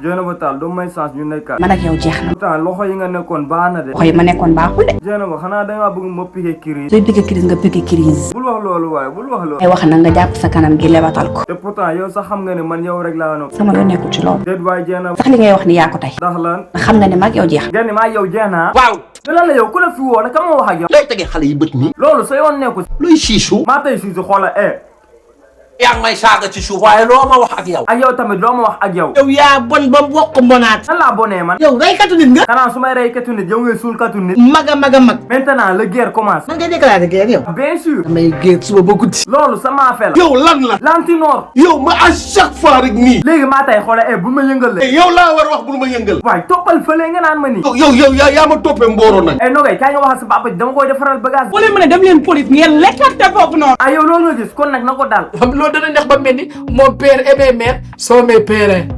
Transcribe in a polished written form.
Dieynaba Tall doo may chance ñu nekkaat. man ak yow jeex na. pourtant loxo yi nga nekkoon baax na de. loxo yi ma nekkoon baaxul de. Dieynaba xanaa dangaa bëgg ma piqué crise. sooy piqué crise nga piqué crise. bul wax loolu waaye bul wax loolu. ay wax na nga jàpp sa kanam gi lebatal ko. te pourtant yow sax xam nga ne man yow rek laa noonu. sama yoon nekkul ci loolu. déet waay Dieynaba. sax li ngay wax ni yaa ko tey. ndax lan. xam nga ne mag yow jeex. ngeen ni maa yow jeex naa. waaw. te lan la yow ku la fi woo nag ka ma wax ak yow. looy tegee xale yi bët nii. loolu sa yoon nekku. luy siisu. maa tey siisu xoola yaa ngi may saaga ci suuf waaye loo ma wax ak yow. ak yow tamit loo ma wax ak yow. yow yaa bon ba bokk mbonaat. nan laa bonee man. yow reykatu nit nga. xanaa su may reykatu nit yow ngay suulkatu nit. mag a mag. maintenant la guerre commence. man ngay déclaré guerre yow. bien sûr. damay guerre suba ba guddi. loolu sama affaire la. yow lan la. lantinoor. yow ma à chaque fois rek nii. léegi maa tey xoola bul ma yëngal la. yow laa war a wax bul ma yëngal. waaye toppal fële nga naan ma nii. yow yaa ma toppee mbooro nag. Nogaye kaay nga wax sa papa dama koy defaral bagage. boo leen mën a dem leen police ngeen lekkante foofu noonu. ah yow loolu nga gis kon nag na ko daal. loolu dana neex ba mel ni mon père et mes mères sont mes parents.